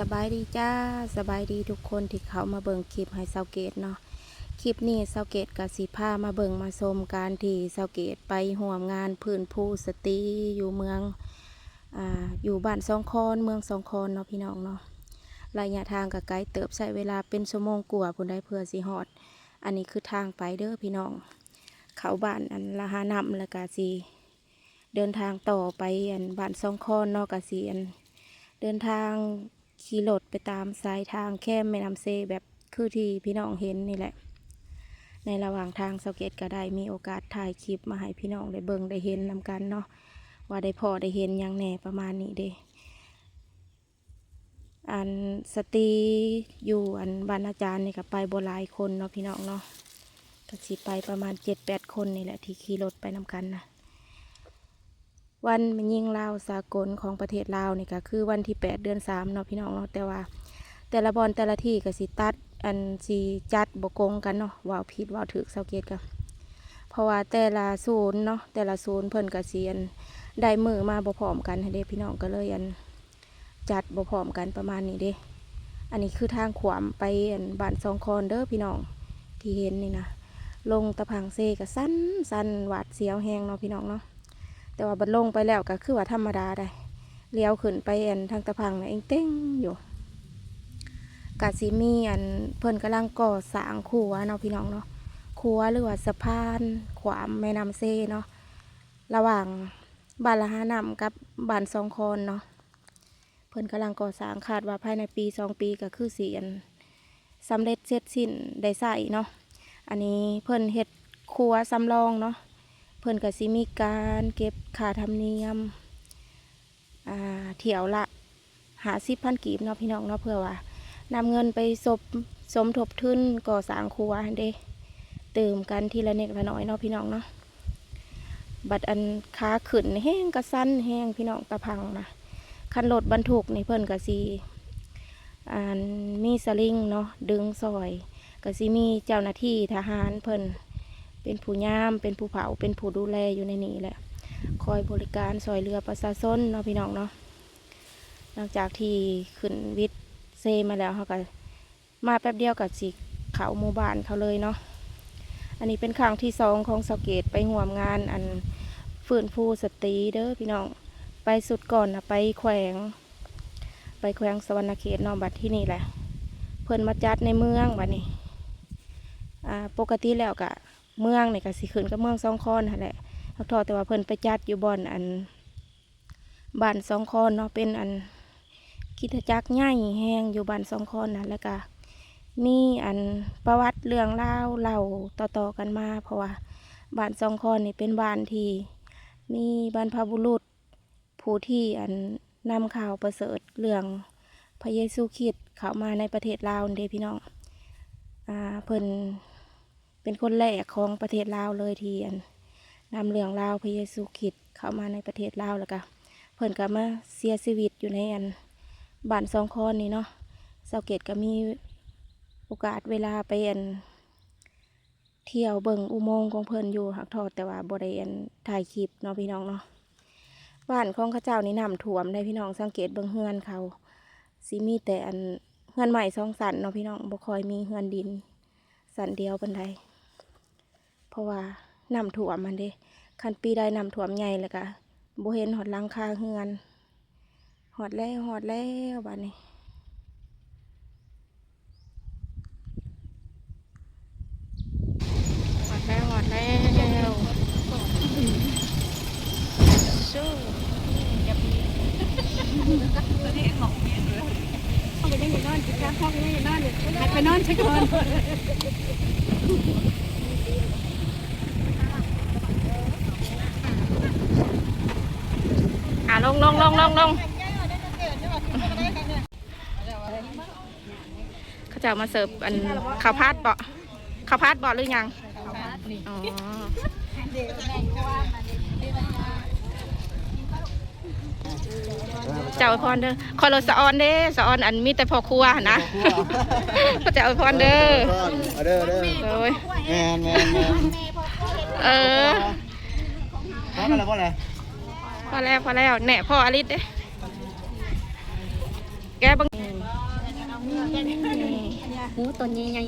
ສະບາຍດີຈ້າ ສະບາຍດີທຸກຄົນທີ່ເຂົ້າມາເບິ່ງຄລິບໃຫ້ສາວເກດເນາະ. ຄລິບນີ້ສາວເກດກໍຊິພາມາເບິ່ງມາຊົມການທີ່ສາວເກດໄປຮ່ວມງານຟື້ນຟູສະຕີຢູ່ເມືອງ ອ່າ ຢູ່ບ້ານສອງຄອນ ເມືອງສອງຄອນເນາະ ພີ່ນ້ອງເນາະ. ໄລຍະທາງກໍໄກເຕີບ ໃຊ້ເວລາເປັນຊົ່ວໂມງກວ່າພຸ້ນໃດ ເພື່ອຊິຮອດ. ອັນນີ້ຄືທາງໄປເດີພີ່ນ້ອງ ເຂົ້າບ້ານອັນລະຫານ້ຳ ແລ້ວກະຊິເດີນທາງຕໍ່ໄປອັນບ້ານສອງຄອນເນາະ. ກະຊິອັນເດີນທາງຂີ່ລົດໄປຕາມສາຍທາງແຄມແມ່ນ້ຳເຊ ແບບຄືທີ່ພີ່ນ້ອງເຫັນນີ້ແຫຼະ. ໃນລະຫວ່າງທາງສາວເກດກະໄດ້ມີໂອກາດຖ່າຍຄລິບມາໃຫ້ພີ່ນ້ອງໄດ້ເບິ່ງໄດ້ເຫັນນຳກັນເນາະ ວ່າໄດ້ພໍ້ໄດ້ເຫັນຫຍັງແດ່ ປະມານນີ້ເດ້. ອັນສະຕີຢູ່ອັນບ້ານອາຈານນີ້ກໍໄປບໍ່ຫຼາຍຄົນເນາະ ພີ່ນ້ອງເນາະ ກໍຊິໄປປະມານເຈັດແປດຄົນນີ້ແຫຼະ ທີ່ຂີ່ລົດໄປນຳກັນນະ. ວັນແມ່ຍິງລາວສາກົນຂອງປະເທດລາວນີ້ກໍຄືວັນທີແປດ ເດືອນສາມເນາະ ພີ່ນ້ອງເນາະ. ແຕ່ວ່າແຕ່ລະບ່ອນແຕ່ລະທີ່ກໍຊິຕັດ ອັນຊິຈັດບໍ່ກົງກັນເນາະ ເວົ້າຜິດເວົ້າຖືກ ສາວເກດກໍ ເພາະວ່າແຕ່ລະສູນເນາະ ແຕ່ລະສູນເພິ່ນກໍຊິອັນໄດ້ມື້ມາບໍ່ພ້ອມກັນຫັ້ນເດ້ ພີ່ນ້ອງ ກໍເລີຍອັນ ຈັດບໍ່ພ້ອມກັນປະມານນີ້ເດ້. ອັນນີ້ຄືທາງຂວາມໄປອັນບ້ານສອງຄອນເດີພີ່ນ້ອງ ທີ່ເຫັນນີ້ນະ ລົງຕາພັງເຊກະສັ່ນໆ ຫວາດສຽວແຮງເນາະ ພີ່ນ້ອງເນາະ. ແຕ່ວ່າບັດລົງໄປແລ້ວກະຄືວ່າທຳມະດາໄດ໋ ຫຼຽວຂຶ້ນໄປອັນທາງຕາພັງນະ ເອັງເຕັງຢູ່. ກະຊິມີອັນ ເພິ່ນກຳລັງກໍ່ສ້າງຂົວເນາະ ພີ່ນ້ອງເນາະ ຂົວ ຫຼືວ່າສະພານຂວາມແມ່ນ້ຳເຊເນາະ ລະຫວ່າງບ້ານລະຫານ້ຳກັບບ້ານສອງຄອນເນາະ. ເພິ່ນກຳລັງກໍ່ສ້າງ ຄາດວ່າພາຍໃນປີສອງປີກໍຄືຊິອັນສຳເລັດເສັດສິ້ນໄດ້ໃຊ້ເນາະ. ອັນນີ້ເພິ່ນເຮັດຂົວສຳລອງເນາະ ເພິ່ນກໍຊິມີການເກັບຄ່າທຳນຽມ ອ່າ ຖ້ຽວລະຫ້າສິບພັນກີບເນາະ ພີ່ນ້ອງເນາະ ເພື່ອວ່ານຳເງິນໄປສົບ ສົມທົບທຶນກໍ່ສ້າງຂົວຫັ້ນເດ້ ຕື່ມກັນທີລະເລັກລະນ້ອຍເນາະ ພີ່ນ້ອງເນາະ. ບັດອັນຂາຂຶ້ນແຮງກະຊັນແຮງ ພີ່ນ້ອງ ຕາພັງນະ. ຄັນລົດບັນທຸກນີ້ເພິ່ນກະຊິ ອັນ ມີສະລິງເນາະ ດຶງຊ່ອຍ ກະຊິມີເຈົ້າໜ້າທີ່ທະຫານເພິ່ນເປັນຜູ້ຍາມ ເປັນຜູ້ເຝົ້າ ເປັນຜູ້ດູແລຢູ່ໃນນີ້ແຫຼະ ຄອຍບໍລິການຊ່ອຍເຫຼືອປະຊາຊົນເນາະ ພີ່ນ້ອງເນາະ. ຫຼັງຈາກທີ່ຂຶ້ນວິດເຊມາແລ້ວ ເຮົາກະ ມາແປັບດຽວກໍຊິເຂົ້າໝູ່ບ້ານເຂົາເລີຍເນາະ. ອັນນີ້ເປັນຄັ້ງທີສອງຂອງສາວເກດໄປຮ່ວມງານອັນຟື້ນຟູສະຕີເດີພີ່ນ້ອງ. ໄປຊຸດກ່ອນນະໄປແຂວງ ໄປແຂວງສະຫວັນນະເຂດເນາະ. ບັດທີນີ້ແຫຼະ ເພິ່ນມາຈັດໃນເມືອງບັດນີ້. ອ່າ ປົກກະຕິແລ້ວກະເມືອງນີ້ກະຊິຂຶ້ນກັບເມືອງສອງຄອນຫັ້ນແຫຼະ ນອກທໍ່ແຕ່ວ່າເພິ່ນໄປຈັດຢູ່ບ່ອນອັນ ບ້ານສອງຄອນເນາະ ເປັນອັນຄຣິສຕະຈັກໃຫຍ່ແຮງຢູ່ບ້ານສອງຄອນນະ. ແລ້ວກະມີອັນປະຫວັດເລື່ອງລາວເລົ່າຕໍ່ໆກັນມາ ເພາະວ່າບ້ານສອງຄອນນີ້ເປັນບ້ານທີ່ມີບັນພະບຸລຸດຜູ້ທີ່ອັນນຳຂ່າວປະເສີດເລື່ອງພະເຢຊູຄຣິດເຂົ້າມາໃນປະເທດລາວນີ້ເດ້ພີ່ນ້ອງ. ອ່າ ເພິ່ນ ເປັນຄົນແລກຂອງປະເທດລາວເລີຍທີ່ອັນນຳເລື່ອງລາວພະເຢຊູຄຣິດເຂົ້າມາໃນປະເທດລາວ ແລ້ວກະເພິ່ນກະມາເສຍຊີວິດຢູ່ໃນອັນບ້ານສອງຄອນນີ້ເນາະ. ສາວເກດກະມີໂອກາດເວລາໄປອັນທ່ຽວເບິ່ງອຸໂມງຂອງເພິ່ນຢູ່ ຫາກທອດແຕ່ວ່າບໍ່ໄດ້ອັນຖ່າຍຄລິບເນາະ ພີ່ນ້ອງເນາະ. ບ້ານຂອງເຂົາເຈົ້ານີ້ນ້ຳຖ້ວມໃດ໋ພີ່ນ້ອງ ສັງເກດເບິ່ງເຮືອນເຂົາ ຊິມີແຕ່ອັນເຮືອນໄມ້ສອງຊັ້ນເນາະ ພີ່ນ້ອງ ບໍ່ຄ່ອຍມີເຮືອນດິນ ຊັ້ນດຽວປານໃດ ເພາະວ່ານ້ຳຖ້ວມຫັ້ນເດ້. ຄັນປີໃດນ້ຳຖ້ວມໃຫຍ່ແລ້ວກະບໍ່ເຫັນຮອດຫຼັງຄາເຮືອນ. ຮອດແລ້ວ ຮອດແລ້ວບາດນີ້ ຮອດແລ້ວ ຮອດແລ້ວ. ເຮົາກໍຍັງຢູ່ນອນ ຊິກັບ ເຮົາກໍຍັງຢູ່ນອນຢູ່ ໃຫ້ໄປນອນຊະກ່ອນ. ອ່າ ລົງ ລົງ ລົງ ລົງ ລົງ. ເຂົາເຈົ້າມາເສີບອັນ ເຂົ້າຜັດເບາະ ເຂົ້າຜັດເບາະ ຫຼືຫຍັງ? ອໍ ເຈົ້າອວຍພອນເດີ. ຂ້ອຍລະສະອອນເດ້ ສະອອນ ອັນມີແຕ່ພໍ່ຄົວຫັ້ນນະ. ພໍ່ຄົວ ເຂົາເຈົ້າອວຍພອນເດີ. ເອີ ເດີ ເດີ ເດີ ໂດຍ ແມ່ນ ແມ່ນ ແມ່ນ ເອີ ພໍແລ້ວ ພໍແລ້ວ ພໍແລ້ວ ພໍແລ້ວ. ແນ່ ພໍອາລິດເດ້. ແກະເບິ່ງ ນີ້ ໝູຕົວໃຫຍ່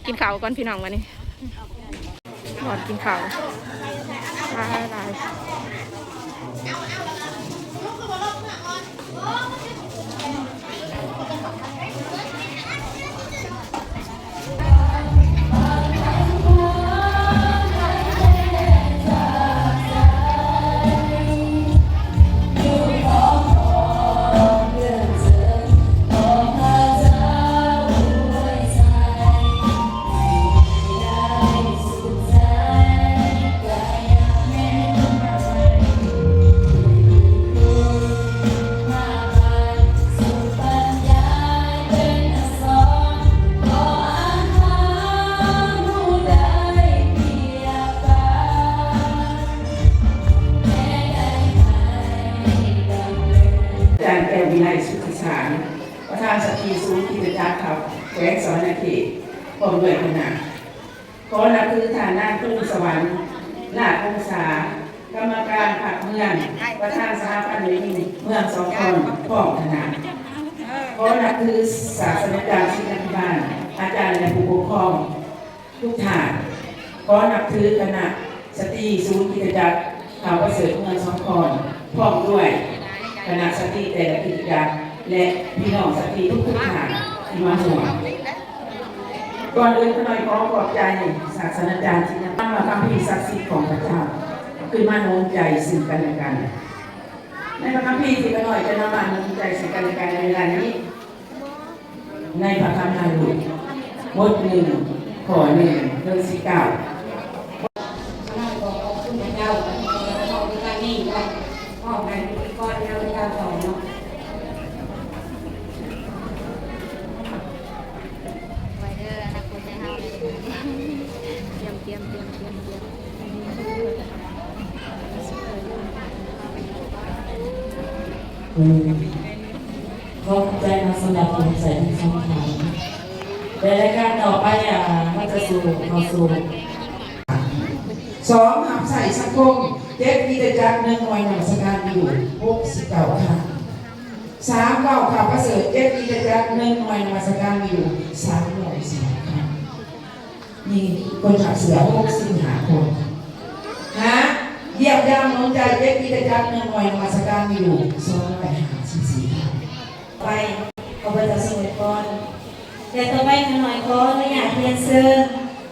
ໆ ກິນເຂົ້າກ່ອນພີ່ນ້ອງ ບາດນີ້ ຮອດກິນເຂົ້າ ຫຼາຍໆ. ອາຈານ ແກ້ວວິໄລ ສຸດທິສານ ປະທານສະຕີສູນຄຣິສຕະຈັກ ແຂວງສະຫວັນນະເຂດ ພ້ອມດ້ວຍຄະນະ. ຂໍນັບຖືທ່ານນາງ ພູສະຫວັນ ລາດວົງສາ ກຳມະການພັກເມືອງ ປະທານສະຫະພັນແມ່ຍິງເມືອງສອງຄອນ ພ້ອມຄະນະ. ຂໍນັບຖືສາດສະດາຈານ ສິນອະພິບານ ອາຈານ ແລະ ຜູ້ປົກຄອງທຸກທ່ານ. ຂໍນັບຖືຄະນະສະຕີສູນຄຣິສຕະຈັກ ທ້າວປະເສີດ ເມືອງສອງຄອນ ພ້ອມດ້ວຍຄະນະສະຕີແຕ່ລະຄຣິສຕະຈັກ ແລະ ພີ່ນ້ອງສະຕີທຸກໆທ່ານທີ່ມາຮ່ວມ. ກ່ອນອື່ນຂ້ານ້ອຍຂໍຂອບໃຈສາດສະດາຈານ ທີ່ນຳພາຄຳພີສັກສິດຂອງພະເຈົ້າຂຶ້ນມາໜູນໃຈຊຶ່ງກັນແລະກັນ. ໃນພາຄຳພີທີ່ຂ້ານ້ອຍຈະນຳມາໜູນໃຈຊຶ່ງກັນແລະກັນໃນເວລານີ້ ໃນພະທຳນາລູກ ບົດໜຶ່ງ ຂໍ້ໜຶ່ງ ເຖິງສິບເກົ້າ. ຂ້ານ້ອຍຂໍຂອບຄຸນພະເຈົ້າ ທີ່ເຈົ້າມອບໃຫ້ພິທີກອນເຮົາເຈົ້າເຂົ້າເນາະ. ໄວ້ເດີ ອະນາຄົດໃຫ້ເຮົາເລີຍ ຕຽມ ຕຽມ ຕຽມ ຕຽມ ຕຽມ. ຂອບໃຈນຳສຳລັບກຳລັງໃຈທີ່ສຳຄັນ ແລະ ລາຍການຕໍ່ໄປ ອາ ມັນຈະສູ່ ເຂົ້າສູ່ ສອງ ຮັບໃຊ້ສັງຄົມ ເຈັດ ຄຣິສຕະຈັກ ໜຶ່ງ ໜ່ວຍນະມັດສະການຢູ່ ຫົກສິບເກົ້າ ຄັ້ງ. ສາມ ເວົ້າຂ່າວປະເສີດ ເຈັດ ຄຣິສຕະຈັກ ໜຶ່ງ ໜ່ວຍນະມັດສະການຢູ່ ສາມຮ້ອຍສິບຫ້າ ຄັ້ງ. ມີຄົນຮັບເຊື່ອ ຫົກສິບຫ້າ ຄົນ. ຫ້າ ຢ້ຽມຢາມໜູນໃຈ ເຈັດ ຄຣິສຕະຈັກ ໜຶ່ງ ໜ່ວຍນະມັດສະການມີຢູ່ ສອງຮ້ອຍຫ້າສິບສີ່ ທ່ານ. ໄປ ຂໍພະເຈົ້າຊົງອວຍພອນ. ແລະ ຕໍ່ໄປ ຂ້ານ້ອຍຂໍອະນຸຍາດຮຽນເຊີນ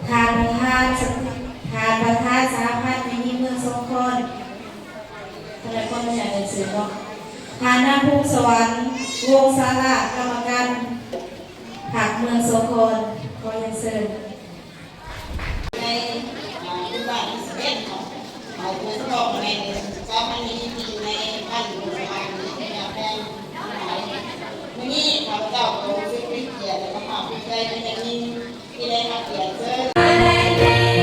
ທ່ານປະທານ ທ່ານປະທານສະຫະພັນແມ່ຍິງເມືອງສອງຄອນ. ຂ້ານ້ອຍຂໍອະນຸຍາດຮຽນເຊີນເນາະ ທ່ານນາງ ພູສະຫວັນ ວົງສາລາດ ກຳມະການພັກເມືອງສອງຄອນ ຂໍຮຽນເຊີນ. ໃນ ອາ ບຸນບາດທີສິບເອັດເນາະ ເຮົາໂດຍສະເພາະໃນສາມພັນແມ່ຍິງທີ່ຢູ່ໃນບ້ານດວງສະຫວ່າງນີ້ ຍາແພງທັງຫຼາຍ. ມື້ນີ້ຂ້າພະເຈົ້າກໍຮູ້ສຶກເປັນກຽດ ແລະ ກໍພາກພູມໃຈເປັນຢ່າງຍິ່ງ ທີ່ໄດ້ຮັບກຽດເຊີນ.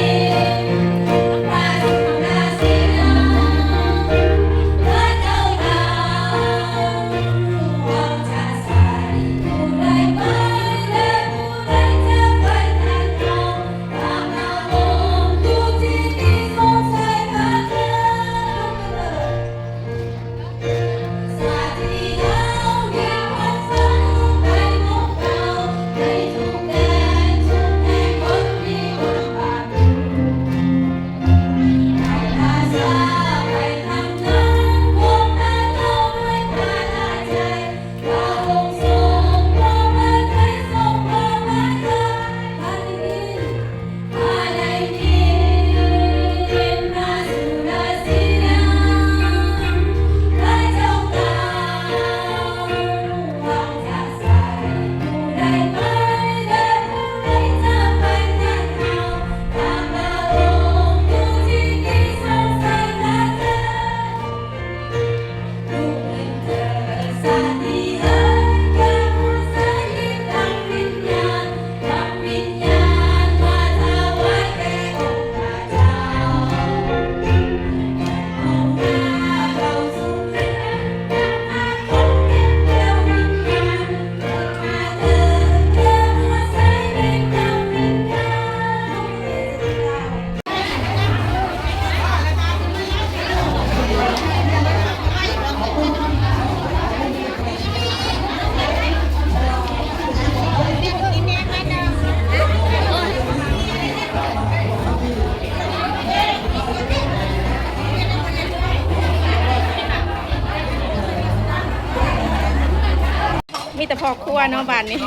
ມີແຕ່ພໍ່ຄົວເນາະບ້ານນີ້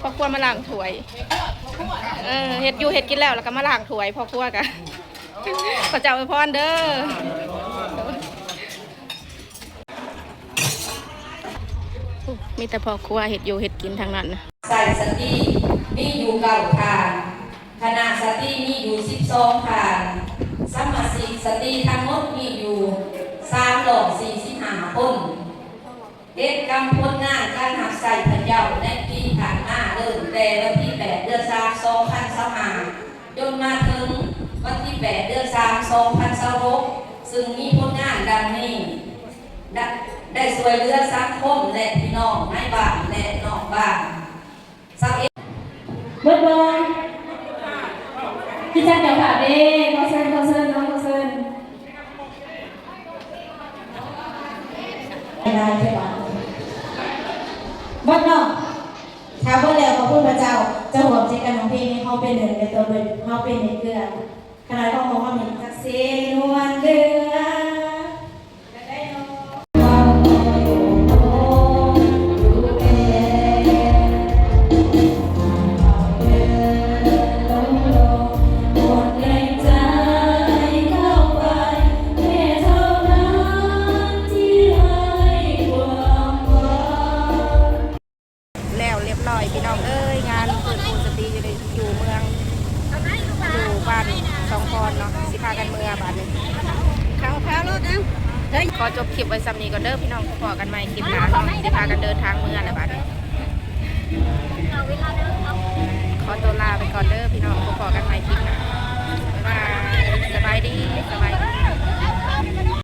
ພໍ່ຄົວມາລ້າງຖ້ວຍ ເອີ ເຮັດຢູ່ເຮັດກິນແລ້ວ ແລ້ວກໍມາລ້າງຖ້ວຍ ພໍ່ຄົວກະ ພະເຈົ້າອວຍພອນເດີ. ມີແຕ່ພໍ່ຄົວເຮັດຢູ່ເຮັດກິນທັງນັ້ນນະ. ໃຊ້ສະຕີມີຢູ່ເກົ້າທ່ານ, ຄະນະສະຕີມີຢູ່ສິບສອງທ່ານ, ສະມາຊິກສະຕີທັງໝົດມີຢູ່ສາມຮ້ອຍສີ່ສິບຫ້າຄົນ. ເຮັດກຳຜົນງານການຮັບໃຊ້ພະເຈົ້າໃນປີຜ່ານມາ ເລີ່ມແຕ່ວັນທີແປດ ເດືອນສາມ ສອງພັນຊາວຫ້າ ຈົນມາເຖິງວັນທີແປດ ເດືອນສາມ ສອງພັນຊາວຫົກ ຊຶ່ງມີຜົນງານດັ່ງນີ້ ໄດ້ ໄດ້ຊ່ວຍເຫຼືອສັງຄົມ ແລະ ພີ່ນ້ອງໃນບ້ານ ແລະ ນອກບ້ານ. ຊາວເອັດ ເບິດບໍ່? ຄືຈັກເຈົ້າພາບເດ້ ຂໍເຊີນ ຂໍເຊີນເນາະ ຂໍເຊີນ. ໄດ້ ເບິດເນາະ. ຖ້າເບິດແລ້ວ ຂອບຄຸນພະເຈົ້າ ຈະຮ່ວມໃຈກັນຮ້ອງເພງໃຫ້ເຮົາເປັນໜຶ່ງໃນຕົວເບິດ ເຮົາເປັນໜຶ່ງເກືອ ຂະໜາດຂອງເຮົາມີຈັກເສນວນເຫຼືອ. ແລ້ວລຽບລ້ອຍພີ່ນ້ອງເອີຍ ງານຟື້ນຟູສະຕີຢູ່ໃນ ຢູ່ເມືອງ ຢູ່ບ້ານສອງຄອນເນາະ ຊິພາກັນເມືອບາດນີ້. ເຂົ້າພາລົດນະ ເຮີ້ຍ ຂໍຈົບຄລິບໄວ້ສ່ຳນີ້ກ່ອນເດີພີ່ນ້ອງ ພໍ້ກັນໃໝ່ຄລິບໜ້າເນາະ ຊິພາກັນເດີນທາງເມືອແລ້ວບາດນີ້. ຂໍຕົວລາໄປກ່ອນເດີພີ່ນ້ອງ ພໍ້ກັນໃໝ່ຄລິບໜ້າ.